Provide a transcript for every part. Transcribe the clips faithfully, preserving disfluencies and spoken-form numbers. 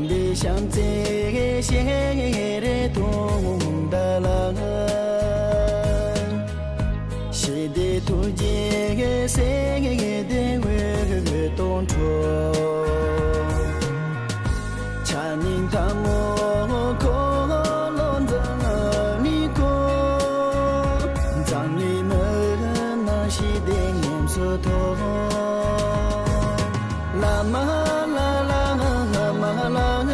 འདི་བྱམས་བརྩེ་ཞེས་རེ་དུང་འདྲ་ལ། ཞི་བདེ་ཐུགས་རྗེ་ཟེར་དེ་འོད་སྟོང་འཕྲོ། ཆ་ནི་ཐ་མོ་འཁོར་ལོ་འཛམ་གླིང་བསྐོར། འཛམ་གླིང་མི་རྣམས་ཞི་བདེ་ཉམས་སུ་ཐོབ། ལ་མ་ལ་ལ་ལ་མ་ལ།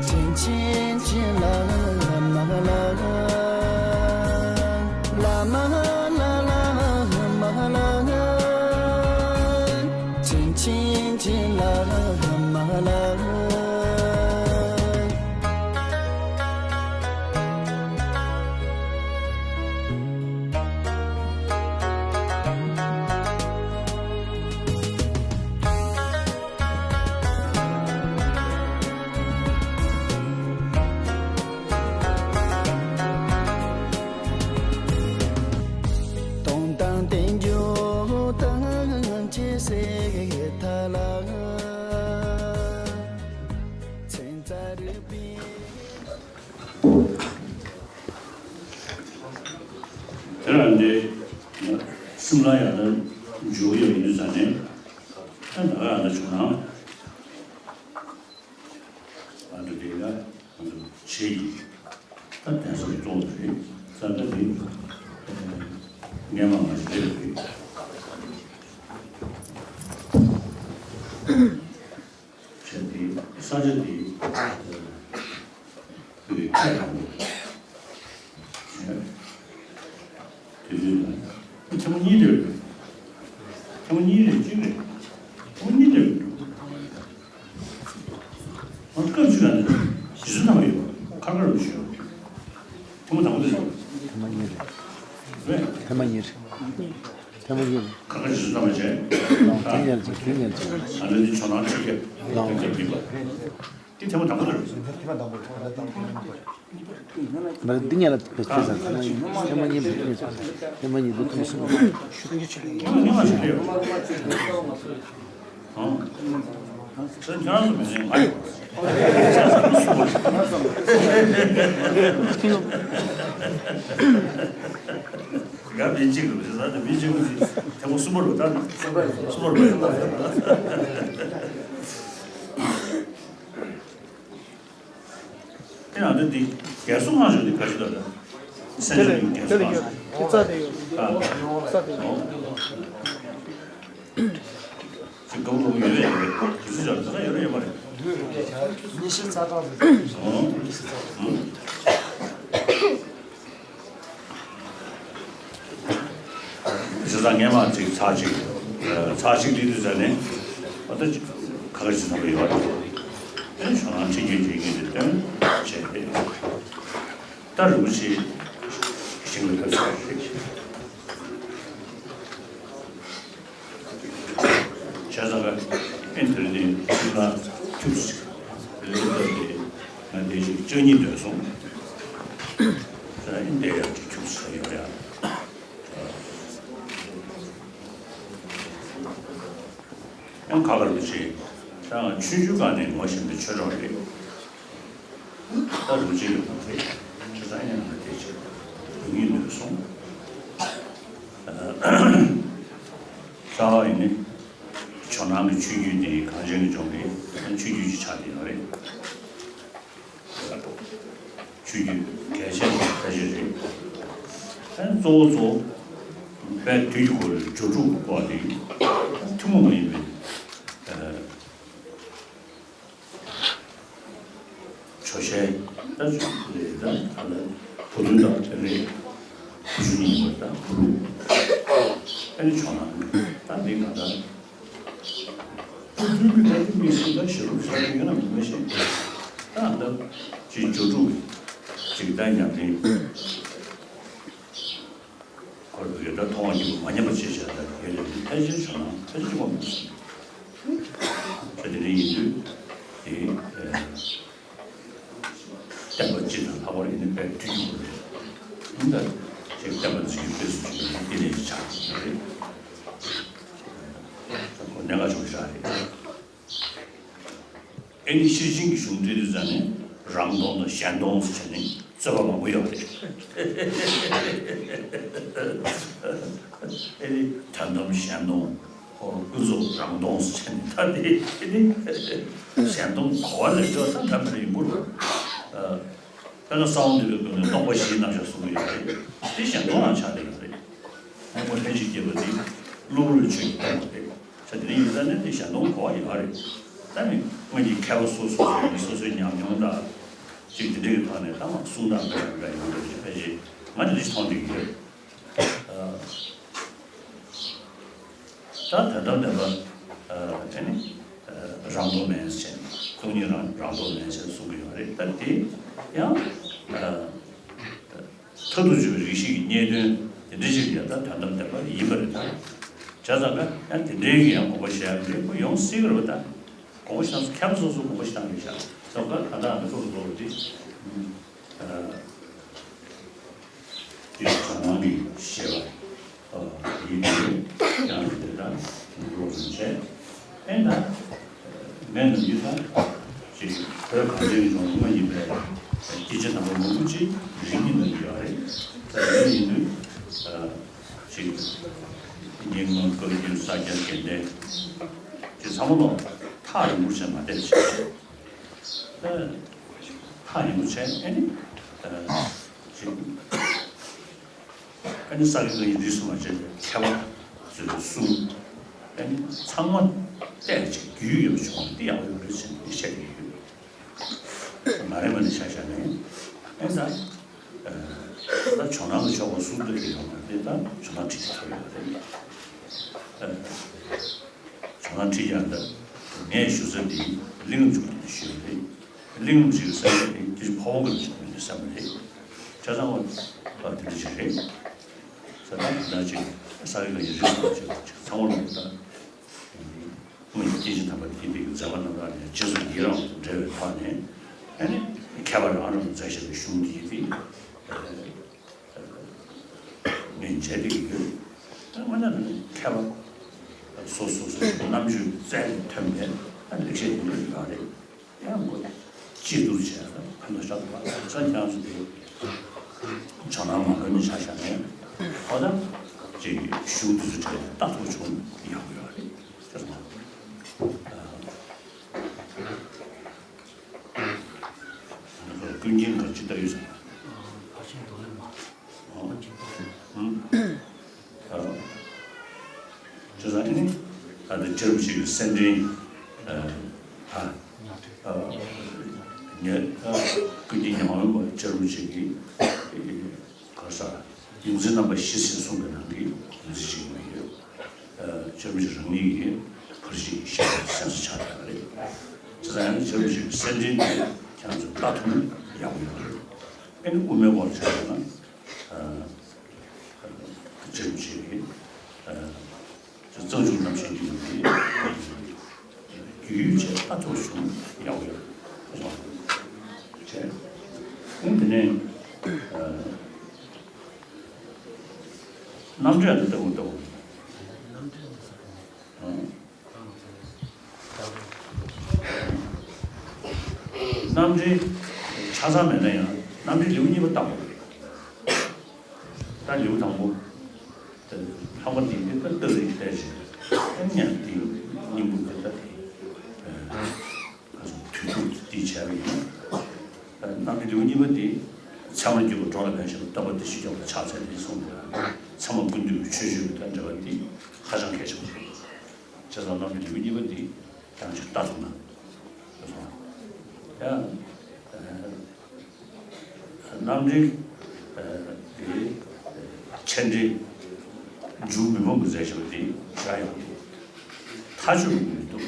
ཆིན་ཆིན་ཆིན་ལ་མ་ལ། ལ་མ་ལ་ལ་མ་ལ། ཆིན་ཆིན་ཆིན་ལ་མ་ལ། སྟོང་དང་བསྟན་འགྱུར་དང་བཅས་སྲིད་མཐའ་ལ། མཚན་རྩ་རིག་པའི། དེ་རང་འདི་སིམ་ལ་ཡང་ན་འཇུག་ཡོད་ཡིན་ཙང་ནས་ད་ད་ག་ཡང་ན་བྱུང་ན་ཨ་འདུ་དེ་ལ་ང་ཚོ་བྱེད་ཀྱི་ད་དེང་སང་གི་གཙོ་བོ་རེད། ཙང་ད་དེ་སྔས་མ་ང་ཞིག་རེད་རེད། བྱས་ཏེ་ས་ཆ་དེ་བོད་ཁྱད་དང་བྱས་དུས་ཚོད་དང་ཐེངས་མ་གཉིས་སླེབས་རེད། ཐེངས་མ་གཉིས་རེད་གཅིག་རེད། ཐེངས་མ་གཉིས་སླེབས་རེད། ང་སྐབས་ཤིག་ལ་ནི་རྗེས་སུ་བསྔགས་ཡོད་པ་ཁར་ཁར་རུ་ཞུ་ཡོད། ཐེངས་མ་དང་པོ་དེ་རེད། ཐེངས་མ་གཉིས་རེད། རེད། ཐེངས་མ་གཉིས་རེད། ཐེངས་མ་གཉིས་རེད། ཁ་ཁ་ཇི་སྲིད་གནང་བ་བྱས། ལའང་དེ་ཉར་ཅིག་དེ་ཉར་ཅིག་ཨ་ནི་འདི་ཇོ་ནང་ཁྲིད་ཀྱི་ལའང་དེ་ཚོ་མིན་པ། འདི་ཐེངས་མ་དང་པོ་རེད། མ་རེད་འདི་ཉར་ལ་བེད་སྤྱོད་ཟེར་ཐེངས་མ་གཉིས་ཐེངས་མ་གཉིས་འདི་ཐེངས་མ་གསུམ་ཐེངས་མ་གཉིས་འདི་ཐེངས་མ་གསུམ། ཐེངས་མ་གཉིས་མ་ཞིག་རེད། ཨང་། ཁྱེད་རང་ཚོ་མི་ཚེ་ང་ཡོད། ང་མི་གཅིག་རུ་ཟེར་ས་དེ་མི་གཅིག་རུ་ཟེར་ཐེངས་མ་གསུམ་པ་རུ་ད་གསུམ་པ་རུ་ཡོད། དེ་ཡང་དེ་འདི་རྒྱལ་སྲུང་ལྷན་ཚོགས་འདི་ག་ཅི་ལྟར་རེད། སེམས་ཅན་གྱི་རྒྱལ་སྲུང་ལྷན་ཚོགས། དེ་རྩ་དེ་ཡོད། ཨ། རྩ་དེ་ཡོད། ཅིག་སྐབས་ཐོག་ཡོད་རེད་ཡོད་རེད། དུས་ཚོད་ཅར་ད་ཡོད་རེད་ཡོད་མ་རེད། ཉི་ཤུ་རྩ་གྲངས་རེད། ཨོ། ཨོ། བྱས་ཙང་སྔས་མ་ཅིག་ཚར་གཅིག་ཚར་གཅིག་འདི་དུས་ཙམ་ནས་ཨ་ད་ཅིག་ཁ་ཁ་ཅིག་ཚང་མ་ཡོད་རེད། ཨེ་ཇོ་ནང་ཁྲིད་རྒྱུ་དེ་ངས་འདི་སྟོན་བྱས་ཏེ་ད་རིན་པོ་ཆེ་ཞིང་ལ་ཕེབས་ས་རེད། བྱས་ཙང་ཨེ་འདིར་ནི་ཁྱིམ་ལ་ཁྱུག་ཅིག་ལས་བཏབ་སྟེ་ང་དེ་ཞིག་བཅུ་གཉིས་འདོན་སོང་། ཨེ་འདི་ཡང་ཅིག་ཁྱུག་ཅིག་ཡོད་ཡ། ཡང་ཁ་ཁ་རུ་ཆེ། ད་ང་ཆུང་ཆུང་སྒང་ནས་ངོ་ཤེས་པའི་ཆོས་གྲོགས་རེད། ད་རུ་ཆེ་ཡོད་པ་རེད། ཆུ་ཚང་ཡང་ང་དེ་ཆེ་བུ་གཉིས་ལོས་སོང་། རྩ་བ་ཡིན་ནི། ཇོ་ནང་གི་ཆོས་བརྒྱུད་དེ་གངས་ཅན་གྱི་ལྗོངས་ཀྱི་ཆོས་བརྒྱུད་ཅིག་ཆགས་བསྡད་ཡོད་རེད། ཆོས་བརྒྱུད་གལ་ཆེན་ཕལ་ཆེར་རེད། ཨ་ནི་གཙོ་བོ་གཙོ་བོ་དཔལ་དུས་ཀྱི་འཁོར་ལོའི་སྒྱུ་འཕྲུལ་གྱི་སྐོར་དེ་ཐུན་མོང་མ་ཡིན་པའི་ཇོ་ཤཱི་ད་ཆོས་ལས་ད་ཨ་ལ་བུ་སྟོན་དང་དེ་ནས་བུ་ཆུང་གཉིས་པ་ད་བུ་ལུག་ཨ་ནི་ཇོ་ནང་ད་འདི་ག་ད། ཐུགས་རྒྱུད་ཀྱི་ལྟ་གྲུབ་མི་སྲིད་ལ་ཞེ་རུབ་ཟ་རྒྱུ་ཡོད་ན་མི་ཤེས། ད་ལྟ་ཅིག་སྒྱུ་འཕྲུལ་གྱི་ཅིག་ད་ཉམས་ལེན་ཁོར་ཡུག་ད་མཐོང་བ་གཉིས་པོ་མ་ཉམས་པ་བྱེད་བྱ་ད་ཡོད་ལ་ཕལ་ཆེར་བྱུང་ན་ཕལ་ཆེར་ཁོ་མི་སྲིད། ད་དེ་འདྲ་ཡིན་དུས་དེ། བསྟན་པ་སྤྱི་དང་ལྷག་པར་ཡིན་ན་དཔལ་དུས་ཀྱི་འཁོར་ལོ་ཡིན་ད་ཅིག་བསྟན་པ་འཛིན་རྒྱུ་དཔེ་སུ་བྱུང་ན་དེ་ནས་ཅིག་ཆགས་ཀྱི་ཡོད་རེད། ཁོ་གནད་འགག་ཆེན་པོ་ཞིག་རེད། ཨེ་ནི་ཤེར་ཕྱིན་གྱི་གཞུང་འབྲི་དུས་ཙང་ནས་རང་སྟོང་དང་གཞན་སྟོང་ཟེར་ནས་རྩོད་པ་མང་པོ་ཡོད་རེད། ཨེ་ནི་དོན་དམ་གཞན་སྟོང་། ཨོ་ཀུན་རྫོབ་རང་སྟོང་ཟེར་ནས་ད་དེ་ཨེ་ནི་གཞན་སྟོང་གོ་བ་ལས་སྐྱོ་ད་ད་མི་ཡིན་པོ་རེད། དཔེར་ན་གསང་བ་འདུས་པའི་སྒོ་ནས་སྟོང་པ་བཞིའི་རྣམ་གཞག་གསུང་གི་ཡོད་རེད། དེ་གཞན་སྟོང་རང་ཆགས་བསྡད་ཡོད་རེད། སྔོན་པོ་ལྷན་ཅིག་སྐྱེས་པ་དེ་གློ་བུར་བའི་ཆོས་ཀྱིས་སྟོང་པ་རེད། ས་དེ་ནས་ཡིན་ཙང་ནི་དེ་གཞན་སྟོང་གོ་བ་ཡོད་རེད། ད་ནི་སྔོན་གྱི་མཁས་པ་སོ་སོ་སོ་སོའི་ཉམས་མྱོང་དང་ཅིག་དེ་འདྲའི་ཐོག་ནས་ད་མ་གསུང་དང་འདྲ་འདྲ་ཡོང་འདྲ་ཞིག་ཕལ་ཆེར་ང་དེ་འདྲ་ཞིག་མཐོང་བསྡད་ཀྱི་ཡོད། ད་དོན་དམ་བདེན་པ་དེ་ནི་རང་སྟོང་མེད་ཟེར་ནས་སྟོང་ཉིད་རང་རང་སྟོང་མེད་ཟེར་གསུང་གི་ཡོད་རེད། ད་དེ་ཡང་མཐར་ཐུག་དཔྱོད་པའི་རིགས་ཤིག་གི་རྙེད་དོན་དེ་འདྲ་ཞིག་ཡང་ད་དོན་དམ་བདེན་པ་ཡིན་པ་རེད། ད་བྱས་ཙང་ཀ་ཡང་དེ་འདྲའི་གི་ཡང་དགོངས་པ་བཞེས་ཡག་འདྲ་པོ་ཡོང་སྲིད་ཀྱི་རེད་པ། ད་དགོངས་པ་བཞེས་ན་མཁས་པ་སོ་སོ་དགོངས་པ་བཞེས་སྟངས་རེད་ཤག་ད་ཀ་ད་ད་འདི་ཚོ་ལོ་རེ་དེ། དེ་ཡང་ཇོ་ནང་གི་བཞེད་པ་ཡིན་ཏེ། ཡང་དེ་ལྟར་ནུབ་ལོག་ཟིན་བྱས། ཨེ་ན། ངས་ནམ་རྒྱུན་ད་ཅིག་བོད་གངས་ཅན་གྱི་ལྗོངས་མ་ཡིན་པའི་སྐད་ཆ་དམ་པ་མང་པོ་ཅིག་རིག་གནས་ནང་ཡོད་རེད། ད་དེ་ཡིན་དུས་ཅིག་རྙིང་མ་བཀའ་བརྒྱུད་ས་སྐྱ་དགེ་ལྡན་ཅིག་ཚང་མ་ལོ་ཐག་རིང་པོ་བྱས་མ་བསྡད་ཅིག་ཐག་ཉེ་པོ་བྱས་ཨེ་ནི། ཅིག་ཨེ་ནི་ས་དགེ་བཀའ་རྙིང་རིས་སུ་མ་ཆད་པའི་མཁས་པ་ཚོས་གསུངས། ཨེ་ནི་ཚང་མ་བལྟས་ཅིག་རྒྱུས་ཡོད་བྱུང་བ་འདི་ཡག་པོ་ཡོད་རེད་ཟེར་ནས་བཤད་ཀྱི་ཡོད། མ་རེད་མ་རེད་ཆ་བཞག་ནས་ཨེ་ད། ད་ཇོ་ནང་གི་ཆོ་ག་ཟུར་དུ་ཡོད་མ་རེད། ད་ཇོ་ནང་ཁྲིད་ཀྱི་ཐོབ་ཡོད་རེད། ཇོ་ནང་ཁྲིད་ཀྱང་འདི་ངས་ཞུ་ས་འདི་གླིང་རིམ་བཅུ་ཀུན་ནས་ཞུས་པ་རེད། གླིང་རིམ་བཅུའི་ས་ཆ་འདི་དེ་ཕ་བོང་ཁ་རིམ་བཅུ་ཀུན་ནས་བསམ་པ་རེད། ཆ་ཚང་བ་ད་དེ་འདྲ་ཞིག་རེད། ས་ད་ད་ཅིག་ས་གི་ག་ཡི་རིམ་བཅུ་ཀུན་ཅིག་ཚང་མ་ལ་ད་སྔོན་གྱི་སྐྱེས་ཆེན་དམ་པ་དེ་ཡི་མཛད་པ་རྣམ་དག་ནས་རྗེས་སུ་ཡི་རང་བ་དང་འབྲེལ་བའི་ཐོག་ནས་ཨ་ནི་མཁས་པ་རང་རང་མཛད་བཞག་པའི་གཞུང་འདི་ཡི་དེ། ངས་མཇལ་བསྡད་ཀྱི་ཡོད། དངོས་གནས་ནི་མཁས་པ་སོ་སོ་སོ་སོའི་རྣམ་དཔྱོད་རྩལ་ནས་ཐོན་པའི་ལེགས་བཤད་ཡིན་པ་ཡོད་རེད། ཡང་མགོ་གཅིག་ཏུ་བྱས་ལ་ཕན་ཐོགས་ཤར་དུ་བ་ས་ཁྱང་སུ་དེ་ཇོ་ནང་མ་འགོས་ནས་ཆ་བཞག་ནས་ཧོ་ད་ཅིག་གཞུང་དུས་སུ་བྲལ་ལྟ་ཐུབ་བྱུང་ཡག་པོ་ཡོད་རེད་ཅེས་སོང་། ཀུན་མཁྱེན་ག་ཅི་ལྟ་ཡོད་ཟེར། ཕར་ཕྱིན་རྡོ་ལེབ་མ། ཨ། ཅི་ཟེར་ནི། ཨ་ད་ཅི་རུ་ཞིག་སེམས་ཅན། ཨ། ཨ། ཉེ། ཨ། ཀུན་གྱི་ཉམས་ལེན་པ་ཅི་རུ་ཞིག་གིས། ག་ས། ཡོངས་འཛིན་རྣམ་པ་བཞི་ཟེར་གསུངས་པའི་ནང་གི་ཡོངས་འཛིན་ཞིག་མི་ཡོད། ཨ། ཅི་རུ་ཞིག་རང་ཉིད་ཀྱི་ཕར་ཕྱིན་ཞིག་སེམས་སུ་ཆགས་ཡོད་རེད། ཅི་ཟེར་ནི་ཅི་རུ་ཞིག་སེམས་ཅན་དེ་ཁྱེད་ཚོས་ལྟ་ཐུབ་ན་ཡག་པོ་ཡོད་རེད། ཨ་ནི་དབུ་མའི་སྐོར་བྱས་ན། ཨ། ཅི་རུ་ཞིག་གིས། ཨ། གཙང་ཆུ་རྣམ་བཞི་འདུས་པའི་རྒྱུ་ཡོད་ཅེས་ལྟ་རྟོག་བྱུང་ཡག་ཡོད་བྱས། ཨང་དེ་ནས་རྣམ་འགྲེལ་དུ་ལྟ་བུ་ལྟ་བུ། རྣམ་འགྲེལ་ཆ་ཚང་མེད་ན་ཡང་རྣམ་འགྲེལ་ལེའུ་གཉིས་པ་ལྟ་བུ་རེད། ད་ལེའུ་དང་པོ། ལྷག་པ་འདི་འདི་ལྟ་ལྟ་རེད་ལྟ་ཞིག་ཨ་ནི་ཡང་འདི་སྙིང་པོ་འདི་ལྟ་དེ། དུས་ཐུག་འདི་བྱས་པ་ཡིན། རྣམ་འགྲེལ་ལེའུ་གཉིས་པ་འདི་ཚད་མར་གྱུར་པ་གྲོགས་ལ་ཕན་ཞིང་རྟོགས་པ་བདེ་གཤེགས་སྐྱོབ་པར་ཕྱག་འཚལ་ལོ་གསུངས་པས། ཚད་མ་ཀུན་བཏུས་ཆོས་སྤྱོད་ཀྱི་དང་འབྲེལ་བ་འདི་ཧ་ཅང་གལ་ཆེན་པོ་རེད། བྱས་ཙང་རྣམ་འགྲེལ་ལེའུ་གཉིས་པ་འདི་ཡང་ཅིག་ལྟ་ཐུབ་ན། ཡང་། རྣམ་འགྲེལ། དེ། མཆན་འགྲེལ། འཇུག་མི་ཕམ་གྱིས་མཛད་བཞག་པ་དེ་ཞེ་དྲག་ཡག་པོ་འདུག་མཐའ་དཔྱོད་རུ་མི་འདུག་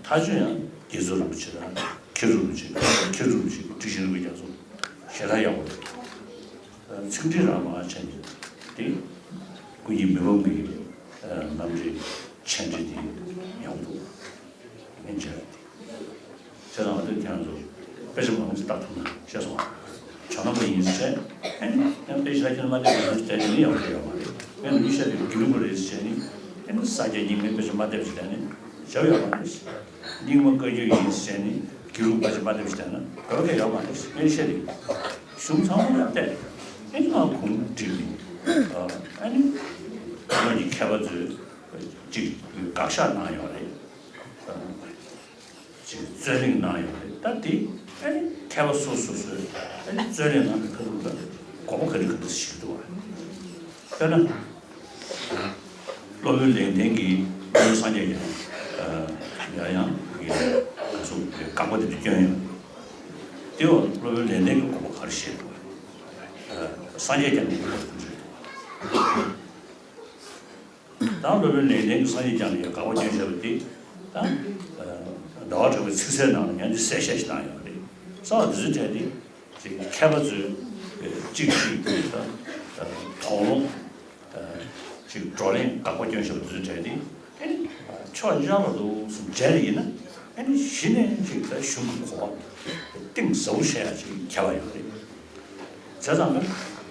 མཐའ་དཔྱོད་ཡང་རྒྱ་མཚོ་རིན་པོ་ཆེ་དང་མཁས་གྲུབ་རིན་པོ་ཆེ། མཁས་གྲུབ་རིན་པོ་ཆེ་ཀྲིག་ཤིང་རིན་པོ་ཆེ་རྒྱ་མཚོ་ཞེ་དྲག་ཡག་པོ་འདུག་ཚིག་འགྲེལ་རང་མ་མཆན་འགྲེལ་དེ་ཀུན་མཁྱེན་མི་ཕམ་གྱི་རྣམ་འགྲེལ་མཆན་འགྲེལ་དེ་ཡག་པོ་འདུག་ངས་མཇལ་ཡོད་དེ། བྱས་ཙང་ང་ཚོས་ཁྱེད་རང་ཚོ་དཔེ་ཆ་མང་པོ་ཞིག་ལྟ་ཐུབ་ན་ཤེས་སོང་ང་། ཇོ་ནང་པ་ཡིན་ཟེར་བྱས་ཨ་ནི་ཡང་དཔེ་ཆ་ཁྱེད་མ་བལྟས་པ་ང་ཚོ་བལྟས་ནས་ཡག་པོ་ཡོད་མ་རེད། ངས་ནུ་ཤ་དེ་དགེ་ལུགས་པ་རེད་ཟེར་བྱས་ནི་ཨ་ནི་ས་སྐྱ་རྙིང་མའི་དཔེ་ཆ་མ་བལྟས་པ་ཞིག་བལྟས་ནི་ བྱ་བ་ཡོད་མ་རེད། རྙིང་མ་བཀའ་བརྒྱུད་ཡིན་ཟེར་ནས་དགེ་ལུགས་པ་ཞིག་མ་བསྡད་པ་ཞིག་བསྡད་ན་བོད་སྐད་ཡོད་མ་རེད། ངས་བཤད་རེད། གཞུང་ཚང་མ་ལ་བལྟས་ཨེ་ང་གུང་བསྒྲིགས་ནས་ཨ་ནི་བོད་ཀྱི་མཁས་པ་ཚོས་ཅིག་དགག་བཞག་གནང་ཡོད་རེད། ཅིག་རྩོད་གླེང་གནང་ཡོད་རེད། ད་དེ་ཨ་ནི་མཁས་པ་སོ་སོ་སོས་ཨ་ནི་རྩོད་གླེང་གནང་གི་ཐོག་ལ་དགོངས་པ་ག་འདྲ་ག་འདྲ་ཞིག་འདུག་བ། དཔེར་ན། སློབ་དཔོན་ལེགས་ལྡན་གྱིས་སློབ་དཔོན་སངས་རྒྱས་ཀྱང་ཡང་ཡང་ག་ཚོད་དགག་པ་དེ་འདྲ་བསྐྱོན་ཡོད། དེ་བ་སློབ་དཔོན་ལེགས་ལྡན་གྱིས་དགོངས་པ་ག་རེ་བཞེས་འདུག་སངས་རྒྱས་ཀྱང་གི་དགོངས་པ་ག་རེ་བཞེས་འདུག་ད་སློབ་དཔོན་ལེགས་ལྡན་གྱིས་སངས་རྒྱས་ཀྱང་ལ་ཡང་དགག་པ་བསྐྱོན་བཞག་པ་དེ་ད་ཟླ་བ་གྲགས་པའི་ཚིག་གསལ་ནང་ལ་ཡང་འདི་གསལ་བཤད་ཞིག་གནང་ཡོད་རེད། རྩ་བ་འདི་ཚོའི་གྲས་དེ་ཅིག་མཁས་པ་ཚོས་གཅིག་གཅིག་དེ་ད་དོགས་སློང་ཅིག་བགྲོ་གླེང་དགག་པ་བསྐྱོན་བཞག་པ་འདི་ཚོའི་གྲས་དེ་ཨེ་ཕྱོགས་གཞན་ལ་འདུག་སེ་མཇལ་ཡིན་ན་ཨེ་ནི་གཞི་ནས་ཅིག་ད་གཞུང་གི་གོ་བ་གཏིང་ཟབ་པོ་བཤད་ཡ་ཅིག་མཁས་པ་ཡོད་རེད། བྱས་ཙང་ཀ་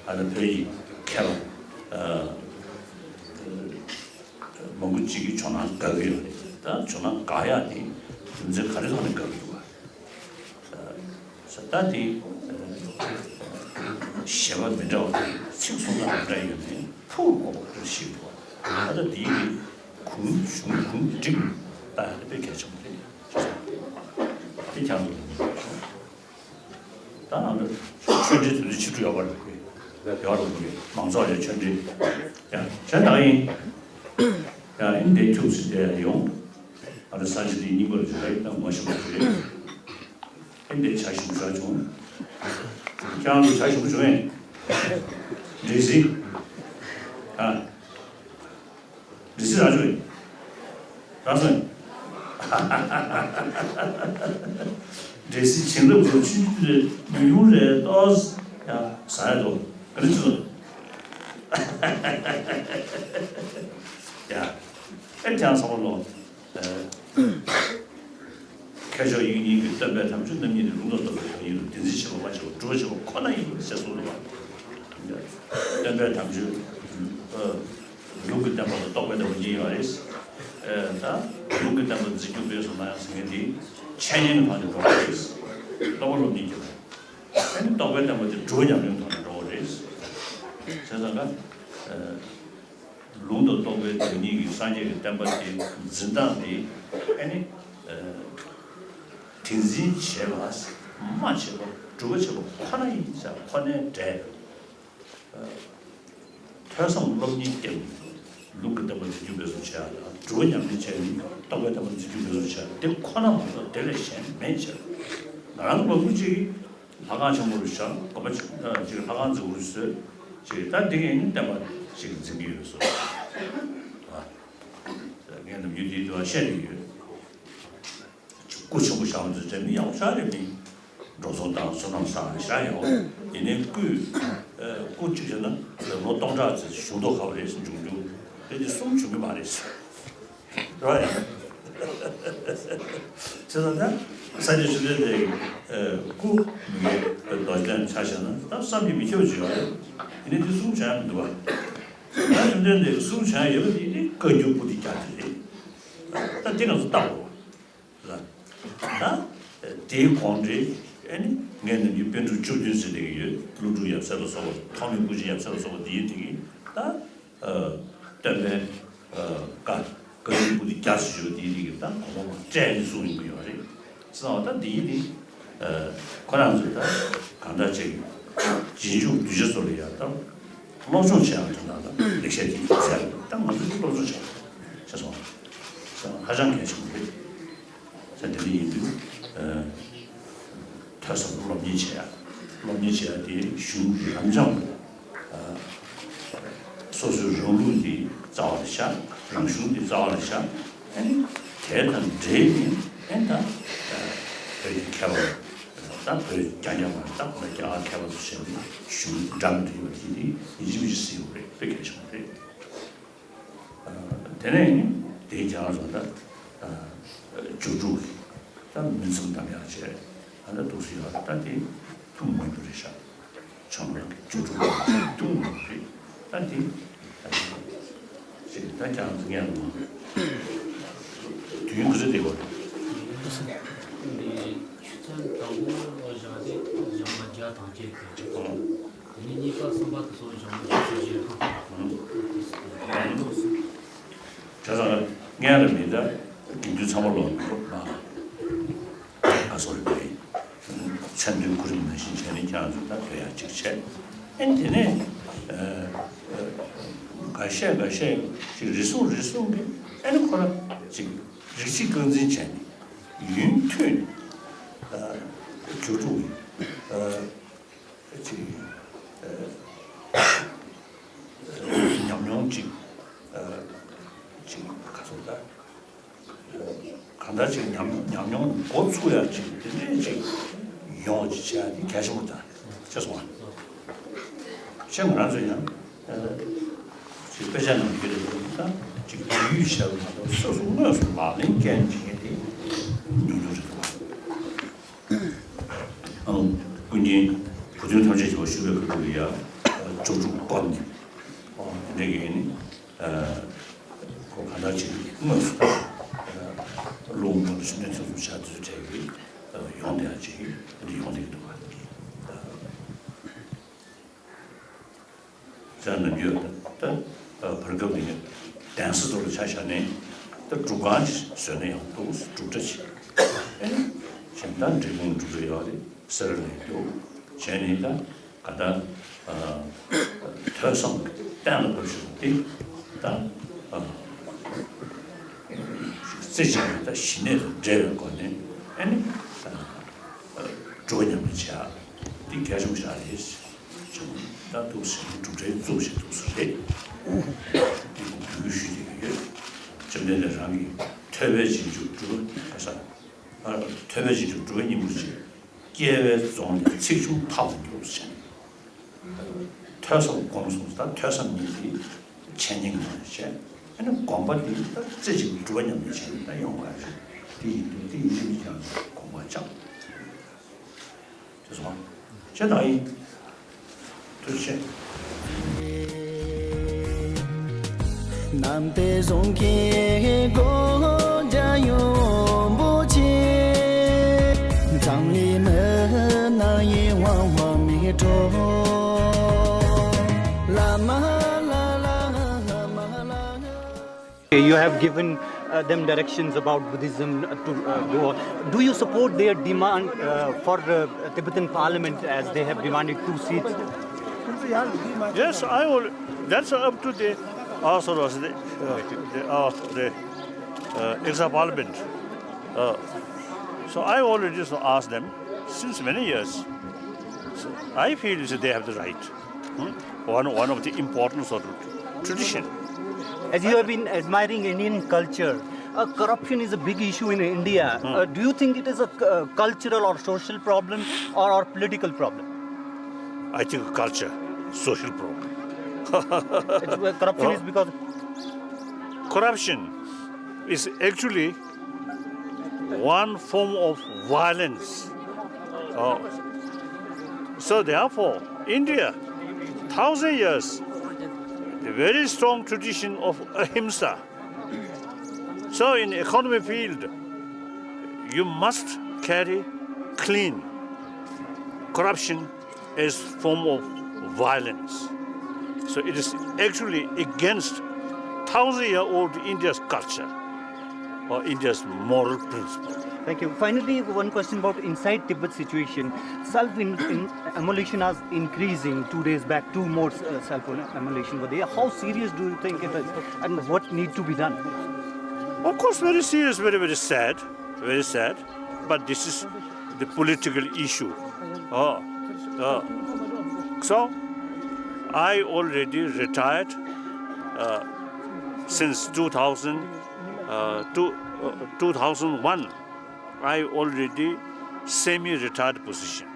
ཨ་ད་བོད་ཀྱི་མཁས་པ་ཨ་མང་པོ་ཅིག་གིས་ཇོ་ནང་དགའ་གི་ཡོད་རེད། ད་ཇོ་ནང་དགའ་ཡག་དེ་རྒྱུ་མཚན་ག་རེ་ཐོག་ནས་དགའ་གི་འདུག་བ། ད་དེ་ཞེས་པ་མི་འདྲ་བ་དང་ཚིག་གསུང་སྟངས་མི་འདྲ་ཡོད་ནས་ཕུགས་གོ་བ་རེ་ཞིག་འདུག་བ། ད་ལྟ་དེའི་གུང་གཞུང་གུང་བསྒྲིགས་ད་ཡག་དེ་དཔེ་གལ་ཆེན་པོ་རེད། དེ་ཀྱང་ད་ང་ཚོ་ཆོས་འབྲེལ་དེ་ཚོ་ཕྱི་དྲོ་ཡོད་པ་རེད། ཡོད་རེད། མང་ཚོགས་ལ་ཆོས་འབྲེལ་ཡང་གཞན་དག་ཡིན། ཡང་ཨིན་དེ་ཁྱུག་ཙམ་དེ་ཡོང་། ང་ཚོ་ས་ཆ་དེ་རྙིང་པ་རེད། ད་ངོ་ཤེས་པ་རེད། ཨིན་དེ་བྱ་ཞིག་བཟོ་བྱུང་། ཁྱེད་རང་ཚོ་བྱ་ཞིག་བྱུང་ངས། འདྲེ་སྲིན། ཨ། འདྲེ་སྲིན་རང་བྱུང་ངས། རང་སོང་། འདྲེ་སྲིན་བྱིན་རླབས་ཚོ་ཆུང་ཆུང་རེད། ཉུང་ཉུང་རེད། ཏོག་ཙམ་ཡང་ཟ་ཡ་འདུག་ག་རེ་བྱུང་། ཡ། ཨེ་ཅང་ས་བ་ལོ། མཁས་མཆོག་དབྱིག་གཉེན་གྱི་སྟོན་པའི་དམ་ཆོས་རྣམ་གཉིས་ནི་ལུང་དང་རྟོགས་པའི་བདག་ཉིད་ལ་དེ་འཛིན་བྱེད་པ་མ་བྱས་པར་སྒྲུབ་པ་བྱེད་པ་ཁོ་ན་ཡིན་པར་ཟེར་གསུངས་འདུག་པ། སྟོན་པའི་དམ་ཆོས། ལུང་གི་བསྟན་པ་དང་རྟོགས་པའི་བསྟན་པ་གཉིས་ཡོད་རེད། ད་ལུང་གི་བསྟན་པ་འཛིན་སྐྱོང་སྤེལ་གསུམ་གནང་ཡག་ཟེར་མཁན་དེ་འཆད་ཉན་གྱི་ཐོག་ནས་འགྲོ་བ་རེད། སློབ་པ་སློབ་གཉེར་གྱི་ཐོག་ནས། རྟོགས་པའི་བསྟན་པ་དེ་སྒྲུབ་པ་ཉམས་ལེན་ཐོག་ནས་འགྲོ་བ་རེད། བྱས་ཙང་ཀ་ལུང་དང་རྟོགས་པའི་བདག་ཉིད་ཀྱི་སངས་རྒྱས་ཀྱི་བསྟན་པ་དེ་འཛིན་སྟངས་དེ་ཨ་ནི། དེ་འཛིན་བྱེད་པ་མ་བྱེད་པ་སྒྲུབ་པ་བྱེད་པ་ཁོ་ན་ཡིན་ཟེར་ཁོ་ནའི་འབྲས། ཐོས་བསམ་སློབ་གཉེར་བསྐྱེད་ནས་ལུང་གི་བསྟན་པ་འཛིན་སྐྱོང་སྤེལ་གསུམ་བྱེད་ཡག་དང་སྒྲུབ་པ་ཉམས་ལེན་བྱས་ནས་རྟོགས་པའི་བསྟན་པ་འཛིན་སྐྱོང་སྤེལ་གསུམ་བྱེད་ཡག་དེ་ཁོ་ན་མ་གཏོགས་དེ་ལས་གཞན་མེད་ཟེར། ང་རང་ཚོ་མང་པོ་ཅིག་གིས་ལྷ་ཁང་ཆེན་པོ་རུ་བཞག་དགོན་པ་ཅིག་ལྷ་ཁང་འཛུགས་རུ་བཟོས་ཅིག་ད་འདི་གས་ནི་བསྟན་པ་ཅིག་འཛིན་གྱི་ཡོད་སོ། ངས་ནམ་རྒྱུན་འདིའི་དུས་བ་བཤད་ཀྱི་ཡོད། སྐུ་ཆེན་པོ་བཞེངས་དུས་དྲན་མི་ཡག་པོ་ཆགས་རེད། མི་འགྲོ་སོང་དང་བསོད་ནམས་བསགས་བཞག་ཡོང་། ཡིན་ནའི་སྐུ་སྐུ་གཅིག་བྱས་ན་ལོ་སྟོང་ཕྲག་ཙམ་བཞུགས་མདོག་ཁ་པོ་རེད། འབྱུང་འགྱུར་དེ་འདི་གསུམ་བྱུང་གི་མ་རེད། རེད་བ། བྱས་ཙང་ད་ས་སྐྱ་ཆོས་ལྡན་འདས་ཀྱི་སྐུ་མི་དགེ་རྡོ་རྗེ་གདན་ཆ་བཞག་ན་ད་བསམ་གྱིས་མི་ཁྱབ་པ་ཅིག་ཡོད་རེད། ཡིན་ནའི་འདི་གསུམ་བྱུང་ཡ་མི་འདུག་བ། ད་ཆོས་ལྡན་འདས་ཀྱི་གསུམ་བྱུང་ཡ་ཡོད་པ་དེ་ནི་བཀའ་འགྱུར་པོ་ཏི་བརྒྱད་དེ་རེད། ད་དེ་ང་ཚོ་ལྟ་དགོས། ལ། ད། དེའི་གོང་འདྲི། ཨ་ནི། ངས་ནམ་རྒྱུན་པཎ་གྲུབ་བཅུ་བདུན་ཟེར་བསྡད་ཀྱི་ཡོད། ཀླུ་སྒྲུབ་ཡབ་སྲས་ལ་སོགས་པ་ཐོགས་མེད་སྐུ་མཆེད་ཡབ་སྲས་ལ་སོགས་པ་འདིའི་དེ་གི་ད། སྟོན་པའི། བཀའ། བཀའ་འགྱུར་པོ་ཏི་བརྒྱད་ཟེར་ཞུ་དེའི་དེ་གི་ད་གོང་མ་མ་སྤྲད་ནས་གསུངས་ཡོང་གི་ཡོད་རེད། ཟེར་བ་ད་འདིའི་དེ། ཁོ་རང་ཚོས་ད་གང་འདྲ་བྱེད་ཀྱི། རྗེས་འཇུག་གདུལ་བྱ་ཚོ་ལ་ཡང་ད་སློབ་སྦྱོང་བྱེད་ཡག་དོན་དག་ལ་ལེགས་བཤད་ཀྱི་ཚད་ལ་ད་ང་ཚོས་སློབ་སྦྱོང་བྱེད་དགོས་བྱས་སོང་། ཧ་ཅང་གལ་ཆེན་པོ་རེད། ད་དེ་འདྲ་ཡིན་དུས་ཐོས་བསམ་སློབ་གཉེར་བྱེད་ཡག་སློབ་གཉེར་བྱེད་ཡག་དེ་གཞུང་རབ་འབྱམས་སོ་སོའི་རང་ལུགས་འདི་རྩ་བ་ལ་བཞག་རང་གཞུང་འདི་རྩ་བ་ལ་བཞག་ཨ་ནི་དེ་དང་འབྲེལ་ནས་ཨ་ནི་ད་བོད་ཀྱི་མཁས་པ། ད་བོད་རྒྱ་རྒྱ་མ་ད་ཁོ་ན་རྒྱ་གར་མཁས་པ་ཚོ་བྱས་ནས་གཞུང་འདྲ་མི་འདྲ་ཡོད་པ་དེ་དེ་ཡིན་གཅིག་མིན་གཅིག་སྲིད་ཡོད་རེད། དཔེ་གལ་ཆེན་པོ་རེད། དེ་ནས་དེའི་རྒྱ་གར་ཚོ་ད་རྒྱུ་དྲུག་ད་མུན་སེལ་གདམས་ཡག་བྱས་ཨ་ད་འདུག་སེ་ཡོད། ད་དེ་ཐུན་མོང་རྒྱུ་རེད་ཤག་ཆོས་ལུགས་ཀྱི་རྒྱུ་དྲུག་ཐུན་མོང་རྒྱུ་རེད། ད་དེ་ཅིག་ད་རྒྱ་གར་ཚོ་ངས་ལ་དུས་ ཡུན་ག་ཚོད་བསྡད་དགོས་རེད། འདི་ཆུ་ཚོད་དང་པོ་བཞག་སྟེ་བཞག་ན་བརྒྱ་དང་བརྒྱད་དེ་ཆུ་ཚོད། ཨང་། དེ་ནས་གཉིས་པ་གསུམ་པ་དེ་ཚོ་བཞག་ན་ཆུ་ཚོད་བཞི་ལྷག་ཨང་། བྱས་ཙང་ངས་ལ་མི་འདྲ་དགེ་འདུན་ཚང་མ་ལོག་མི་འགྲོ་མ། ཨ་སོ་རི་བའི་མཚན་མཐུན་གོ་རིམ་ནང་བཞིན་བྱས་ནས་ཀྱང་ད་དོ་ཡག་ཅིག་བྱས། ཨེ་དེ་ནས་ཨ་ཨ་འགའ་ཤས་འགའ་ཤས་ཅིག་རེ་ཟུང་རེ་ཟུང་གིས་ཨེ་ནི་ཁོ་ར་ཅིག་རིགས་གཅིག་རྐང་འཛིན་བྱས་ནས་ཡུན་མཐུད་ནས་ཨ་ཇོ་ཕྲུག་གི་ཨ་ཅིག་ཨ་ཉམས་མྱོང་ཅིག་ཨ་ཅིག་ག་ཚོད་ད། གང་ལྟར་ཅིག་ཉམས་ཉམས་མྱོང་འགོ་ཚུགས་ཡག་ཅིག་དེ་འདྲའི་ཅིག་ཡོང་བ་ཅིག་བྱས་ཏེ་གལ་ཆེན་པོ་དང་ཅེས་གསུངས་པ། ཅེས་ང་རང་ཚོ་ཡང་ཅིག་དཔེ་ཆ་ནང་ཡོད་རེད་འདུག་ད་ཅིག་དུས་ཡུན་ཞབས་མ་གཏོགས་སོ་སོ་དངོས་སུ་ལག་ལེན་བཀལ་ནས་བྱེད་མཁན་དེ་ཉུང་ཉུང་རེད་འདུག་བ། ཨང་། ཀུན་མཁྱེན་བུ་སྟོན་ཐམས་ཅད་མཁྱེན་པ་ཞུ་བའི་སྐབས་དུ་ཡ་ཅོག་ཅོག་བསྐོར་ནས་ཨོ་དེ་འདྲ་ཡིན་ནི། ཁོ་གང་ལྟར་ཅིག་དངོས་སུ་ད་ལུང་མང་དུ་ཤུགས་ལྡན་ཚོགས་འཛུགས་བྱ་དུས་ཚོད་འཕྲད་ཀྱི་ཡོང་བསྡད་ཅིག་འདི་ཡོང་བསྡད་ཀྱི་འདུག་བ། ཅག་ནམ་རྒྱུན་ད་བར་སྐབས་འདི་གདན་ས་ཚོ་ལ་ཆ་བཞག་ནས་ད་སྒྲུབ་ཁང་ཞིག་བཟོས་ན་ཡང་འདུག་སྒྲུབ་གྲྭ་ཞིག་ཨེ་གཞན་དག་འབྲས་སྤུངས་སྒྲུབ་གྲྭ་ཡོད་རེད་ཟེར་ནས་འདུག་བྱས་ནས་ད། ག་ད། ཐོས་བསམ་གཏན་ལ་ཕབ་ཤོག་དེ་ད། རྩེ་གཅིག་ནས་ད་ཞི་གནས་དང་འབྲེལ་བའི་སྒོ་ནས་ཨ་ནི། སྒྲུབ་པ་ཉམས་ལེན་བྱེད་ཡག་འདི་གལ་ཆེན་པོ་ཞིག་རེད། ད་འདུག་ཟེར་ནས་སྒྲུབ་གྲྭའི་གཙོ་བོ་ཞིག་འདུག་ས་རེད། འདི་གུས་བཀུར་ཞུ་བྱེད་ཀྱི་ཡོད། བཅོམ་ལྡན་འདས་རང་གིས་ཐོས་པས་རྗེས་འཇུག་སྒྲུབ་པ་ག་ས། ཐོས་པས་རྗེས་འཇུག་སྒྲུབ་པ་གཉིས་པོ་ཅིག་སྐྱེ་བའི་རྫོང་ནས་ཚེགས་ཆུང་ཐག་ཏུ་འགྱུར་ཞིང་། ཐོས་བསམ་སྒོམ་གསུམ་དང་ཐོས་བསམ་གཉིས་ཀྱི་འཆད་ཉན་གྱི་ནང་ནས་བྱས། ཨ་ནི་སྒོམ་པ་འདི་ད་རྩེ་གཅིག་ཏུ་སྒྲུབ་པ་ཉམས་ལེན་བྱས་ནས་ད་ཡོང་བ་རེད། དེ་ཡིན་དུས་དེ་ཡིན་ནས་ཀྱང་སྒོམ་པ་བཅངས། ཅེས་སོ། ཅེས་དང་ཡིན། ཐུགས་རྗེ་ཆེ། ནམ་དེ་བཟུང་གི་སྒོ་འཇའ་ཡོམ་པོ་ཆེ། འཛམ་གླིང་མི་ནག་ཡིན་དབང་དབང་མི་འཕྲོག་བླ་མ་ལ་ལ་བླ་མ་ལ། You have given uh, them directions about Buddhism uh, to uh, go on. Do you support their demand uh, for uh, Tibetan Parliament as they have demanded two seats? Yes, I will. That's up to the author of the, uh, the, uh, the uh, extra parliament. Uh, so I already so asked them since many years. So I feel that they have the right. Hmm? One, one of the important sort of tradition. As you have been admiring Indian culture, uh, corruption is a big issue in India. Hmm. Uh, do you think it is a uh, cultural or social problem or, or political problem? I think culture, social problem. It's, uh, corruption is because corruption is actually one form of violence. Uh, so therefore, India, thousand years, the very strong tradition of ahimsa. So in economy field, you must carry clean. Corruption is form of violence. So it is actually against thousand year old India's culture or India's moral principle. Thank you. Finally, one question about inside Tibet situation. Self in, in, immolation is increasing. Two days back, two more uh, self immolation were there. How serious do you think it is, and what need to be done? Of course, very serious, very, very sad, very sad. But this is the political issue. Oh, oh. So, I already retired uh, since two thousand, uh, two, uh, two thousand one. I already semi-retired position.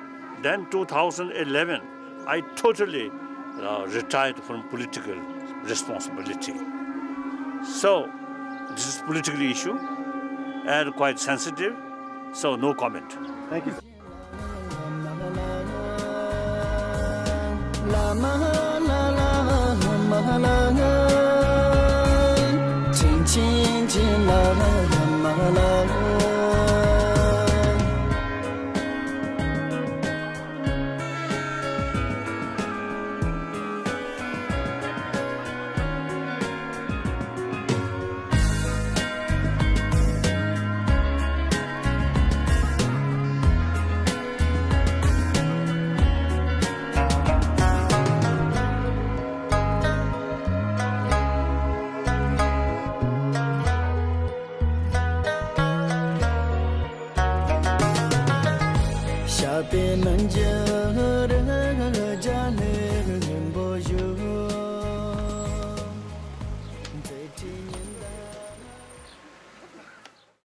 Then two thousand eleven, I totally uh, retired from political responsibility. So, this is political issue and quite sensitive, so no comment. Thank you. ད་པའི་ནང་འཇའ་ར་འཇའ་ནས་རིང་པོ་བཞུགས།